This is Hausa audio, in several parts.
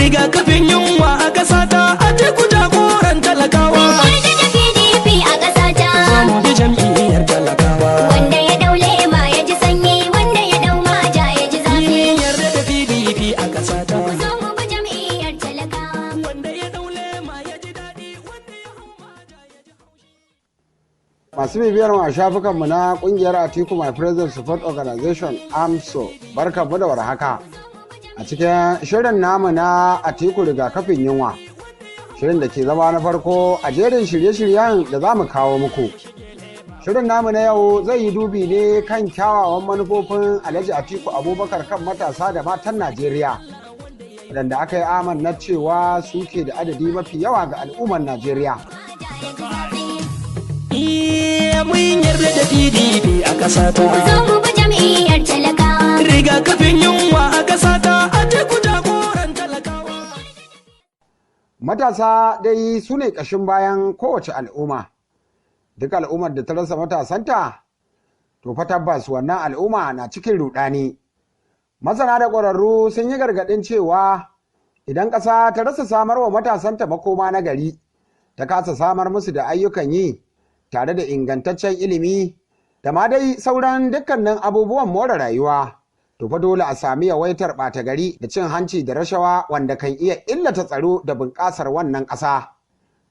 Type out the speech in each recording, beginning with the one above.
Rigakafin yunwa a ƙasata, Atiku jagoran talakawa. Yarda da PDP a ƙasata. Zo mu bi jam'iyyar talakawa. Wanda ya dau lema ya ji sanyi, wanda ya dau maja ya ji zafi. Mun yarda da PDP a ƙasata. Zo mu bi jam'iyyar talakawa. Wanda ya dau lema ya ji daɗi, wanda ya hau maja ya ji haushi. Masu bibiyar mu a shafukanmu na kungiyar Atiku My President Support Organization AMSO, barkanmu da warhaka. A cikin shirin namu na Atiku rigakafin yunwa, shirin da ke zama na farko a jerin shirye-shiryen da za mu kawo muku. Shirin namu na yau zai yi dubi ne kan kyawawan manufofin Alhaji Atiku Abubakar kan matasa da matan Najeriya, waɗanda aka yi amanna cewa suke da adadi mafi yawa ga al'ummar Najeriya. Maja ya ji zafi. Iya, mun yarda da PDP a ƙasata. Zo mu bi jam'iyyar talakawa. Rigakafin yunwa a ƙasata, Atiku jagoran talakawa. Matasa dai su ne ƙashin bayan kowace al'umma. Duk al'ummar da ta rasa matasanta, to fa tabbas wannan al'umma na cikin ruɗani. Masana da ƙwararru sun yi gargaɗin cewa idan ƙasa ta rasa samar wa matasanta makoma na gari, ta kasa samar musu da ayyukan yi tare da ingantaccen ilimi da ma dai sauran dukkanin abubuwan more rayuwa. To fa dole a sami yawaitar ɓata gari da cin hanci da rashawa wanda kan iya illata tsaro da bunƙasar wannan ƙasa.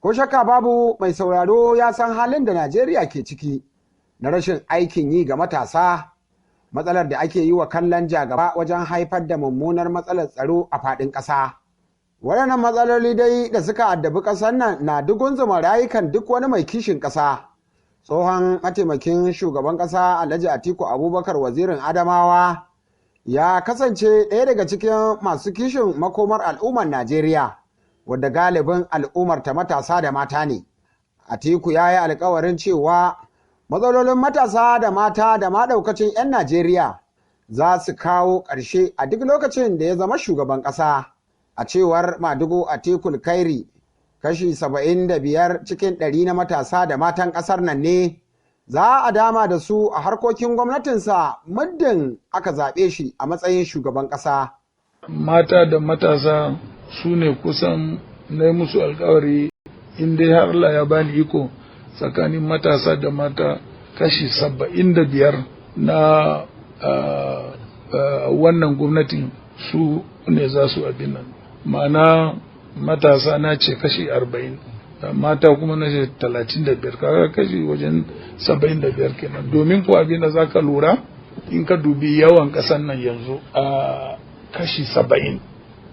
Ko shakka babu, mai sauraro ya san halin da Najeriya ke ciki na rashin aikin yi ga matasa, matsalar da ake yi wa kallon jagaba wajen haifar da mummunar matsalar tsaro a faɗin ƙasa. Waɗannan matsaloli dai da suka addabi ƙasar nan na dugunzuma rayukan duk wani mai kishin ƙasa. Tsohon mataimakin shugaban ƙasa Alhaji Atiku Abubakar, Wazirin Adamawa, ya kasance ɗaya daga cikin masu kishin makomar al'ummar Najeriya, wadda galibin al'ummar ta matasa da mata ne. Atiku ya yi alkawarin cewa matsalolin matasa da mata da ma ɗaukacin 'yan Najeriya za su kawo ƙarshe a duk lokacin da ya zama shugaban ƙasa. A cewar Madugu Atikul Kairi, kashi 75% na matasa da matan ƙasar nan ne za a dama da su a harkokin gwamnatinsa muddin aka zaɓe shi a matsayin shugaban ƙasa. Mata da matasa su ne kusan na yi musu alkawari, in dai har Allah ya bani iko, tsakanin matasa da mata kashi 75 na wannan gwamnatin su ne za su abin nan. Ma'ana, matasa na ce kashi 40, mata kuma na ce 35, kaga kashi wajen 75 kenan. Domin ko abin da za ka lura, in ka dubi yawan ƙasan nan yanzu, a kashi 70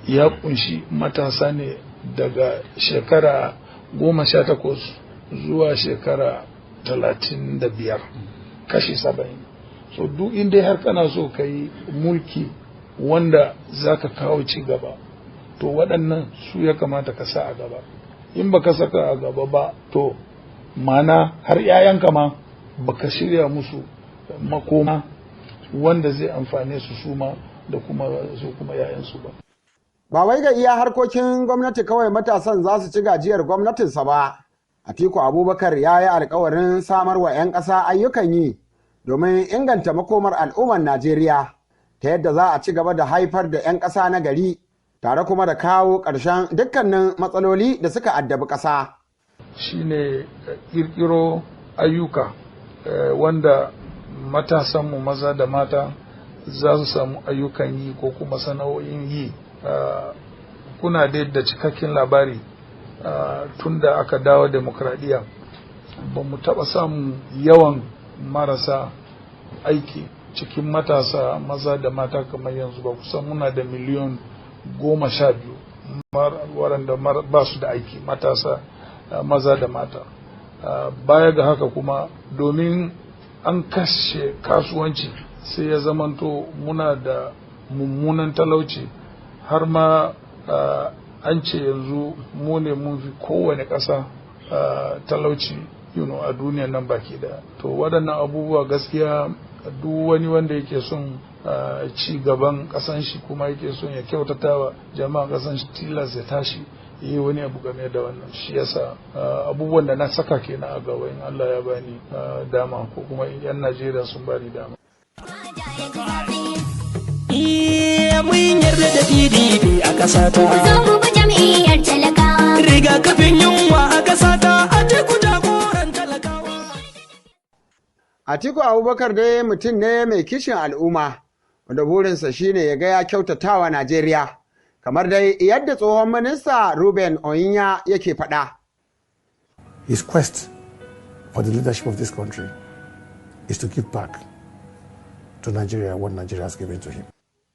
ya kunshi matasa ne daga shekara 18 zuwa shekara 35, kashi 70. So duk inda har kana so ka yi mulki wanda za ka kawo ci gaba, to waɗannan su ya kamata ka sa a gaba. In ba ka saka a gaba ba, to mana har 'ya'yanka ma baka shirya musu makoma wanda zai amfane su suma da kuma su kuma 'ya'yansu ba. Ba wai ga iya harkokin gwamnati kawai matasan za su ci gajiyar gwamnatinsa ba. Atiku Abubakar ya yi alkawarin samar wa 'yan ƙasa ayyukan yi domin inganta makomar al'ummar Najeriya ta yadda za a ci gaba da haifar da 'yan ƙasa na gari tare kuma da kawo ƙarshen dukkanin matsaloli da suka addabi ƙasa. Shine kirkiro ayyuka wanda matasanmu maza da mata za su samu ayyukan yi ko kuma sana'o'in yi. Kuna dai da cikakken labari, tun da aka dawo demokradiyya ba mu taɓa samun yawan marasa aiki cikin matasa maza da mata kamar yanzu ba. Kusan muna da miliyon 12 waɗanda ba su da aiki, matasa maza da mata. Baya ga haka kuma, domin an kashe kasuwanci, sai ya zamanto muna da mummunan talauci, har ma an ce yanzu mu ne mun fi kowane ƙasa talauci a duniyan nan baki daya. To waɗannan abubuwa, gaskiya, duk wani wanda yake son ci gaban ƙasan shi kuma yake son ya kyautata wa jama'an ƙasan shi, tilas ya tashi yi wani abu game da wannan. Shi yasa abubuwan da na saka kenan a gaba in Allah ya bani dama ko kuma in 'yan Najeriya sun bani dama. Iya, mun yarda da PDP a ƙasata. Zo mu Atiku Abubakar dai mutum ne mai kishin al'umma, wanda burinsa shine ya ga ya kyautatawa Najeriya, kamar dai yadda tsohon minista Ruben Oyinya yake faɗa. His quest for the leadership of this country is to give back to Nigeria what Nigeria has given to him.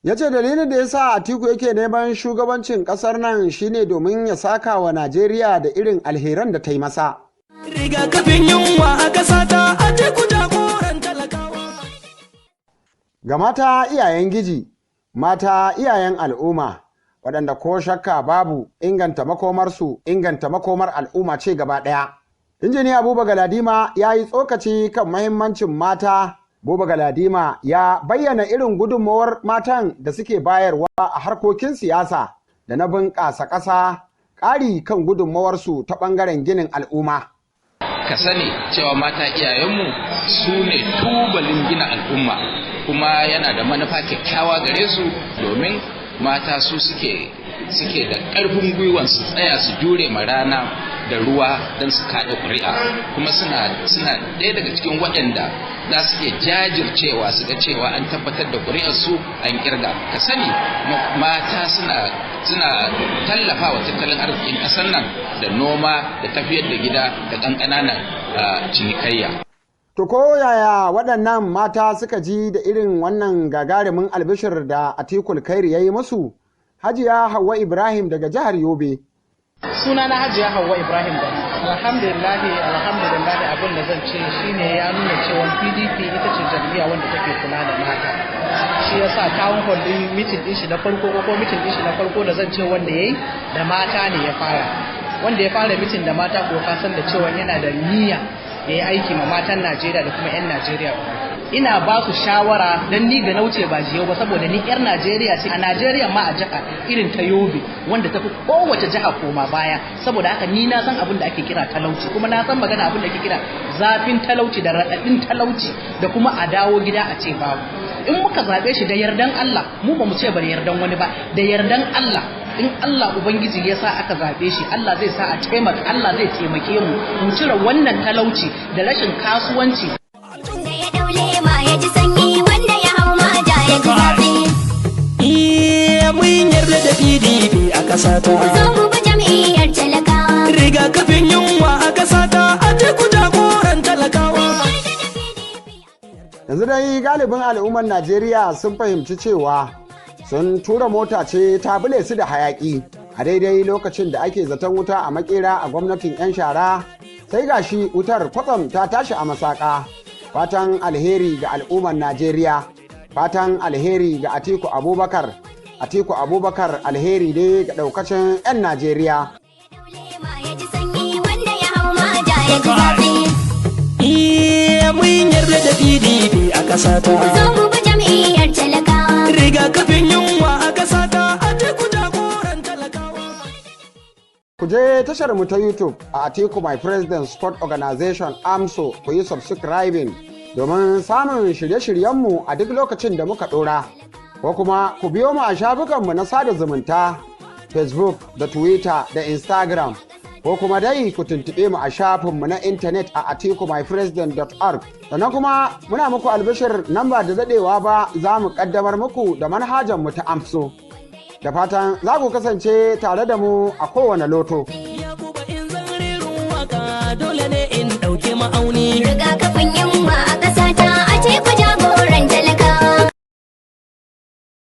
Ya ce dalilin da ya sa Atiku yake neman shugabancin ƙasar nan shine domin ya saka wa Najeriya da irin alheran da ta yi masa. Rigakafin yunwa a ƙasa ta Atiku jagoran talakawa. Ga mata iyayen giji, mata iyayen al'umma, waɗanda ko shakka babu inganta makomarsu, inganta makomar al'umma ce gaba ɗaya. Injiniya Buba Galadima ya yi tsokaci kan mahimmancin mata. Buba Galadima ya bayyana irin gudunmawar matan da suke bayarwa a harkokin siyasa da na bunƙasa ƙasa, ƙari kan gudunmawarsu ta ɓangaren ginin al'umma. Ka sani cewa mata iyayenmu su ne tubalin gina al'umma, kuma yana da manufa kyakkyawa gare su, domin mata su suke da ƙarfin gwiwan su tsaya su jure ma rana da ruwa don su kaɗa ƙuri'a, kuma suna ɗaya daga cikin waɗanda za su iya jajircewa su ga cewa an tabbatar da ƙuri'ar su an kirga. Ka sani mata suna tallafa wa tattalin arzikin ƙasar nan da noma da tafiyar da gida da ƙanƙananan cinikayya. To ko yaya waɗannan mata suka ji da irin wannan gagarumin albishir da Atikul Kairi ya yi musu? Hajiya Hauwa Ibrahim daga jihar Yobe. Sunana Hajiya Hauwa Ibrahim Gani. Alhamdulillahi, alhamdulillahi, abin da zan ce shine ya nuna cewa PDP ita ce jam'iyya wanda take kula da mata. Shi yasa town hall din meeting din shi na farko, ko meeting din shi na farko da zan ce wanda yayi da mata ne ya fara. Wanda ya fara meeting da mata ko ka san da cewa yana da niyya ya yi aiki ma matan Najeriya da kuma 'yan Najeriya. Ina ba su shawara don ni ga nauce ba jiyau ba, saboda ni 'yar Najeriya ce, a Najeriya ma a jiha irin ta Yobe wanda ta fi kowace jiha koma baya. Saboda haka ni na san abin da ake kira talauci, kuma na san magana abin da ake kira zafin talauci da raɗaɗin talauci da kuma a dawo gida a ce babu. In muka zaɓe shi da yardan Allah, mu ba mu ce bari yardan wani ba, da yardan Allah, in Allah Ubangiji ya sa aka zaɓe shi, Allah zai sa a taimaka, Allah zai taimake mu mu cire wannan talauci da rashin kasuwanci. Wanda ya dau lema ya ji sanyi, wanda ya hau maja ya ji zafi. Iya, mun yarda da PDP a ƙasa Ku ta. zo mu bi jam'iyyar talakawa. Rigakafin yunwa a ƙasa ta Atiku jagoran talakawa. Yanzu dai galibin al'ummar Najeriya sun fahimci cewa sun tura mota ce ta bule su da hayaki a daidai lokacin da ake zaton wuta a makera a gwamnatin 'yan shara, sai gashi wutar kwatsam ta tashi a masaka. Fatan alheri ga al'ummar Najeriya, fatan alheri ga Atiku Abubakar. Atiku Abubakar alheri ne ga daukacin 'yan Najeriya. Lema ya ji sanyi, wanda ya hau maja ya ji zafi. Iya, mun yarda da PDP a ƙasa Ku ta. zo mu bi jam'iyyar talakawa. Rigakafin yunwa a ƙasa ta Atiku jagoran talakawa. Ku je tashar mu ta YouTube a Atiku My President Sport Organization AMSO, ku yi subscribing domin samun shirye-shiryenmu a duk lokacin da muka ɗora. Ko kuma ku biyo mu a shafukanmu na sada zumunta Facebook da Twitter da Instagram. Ko kuma dai ku tuntuɓe mu a shafinmu na intanet a atikumypresident.org. Sannan kuma muna muku albishir, nan ba da daɗewa ba za mu ƙaddamar muku da manhajar mu ta AMSO. Da fatan za ku kasance tare da mu a kowane loto. Yakuba, in zan rerin waka dole ne in ɗauki ma'auni.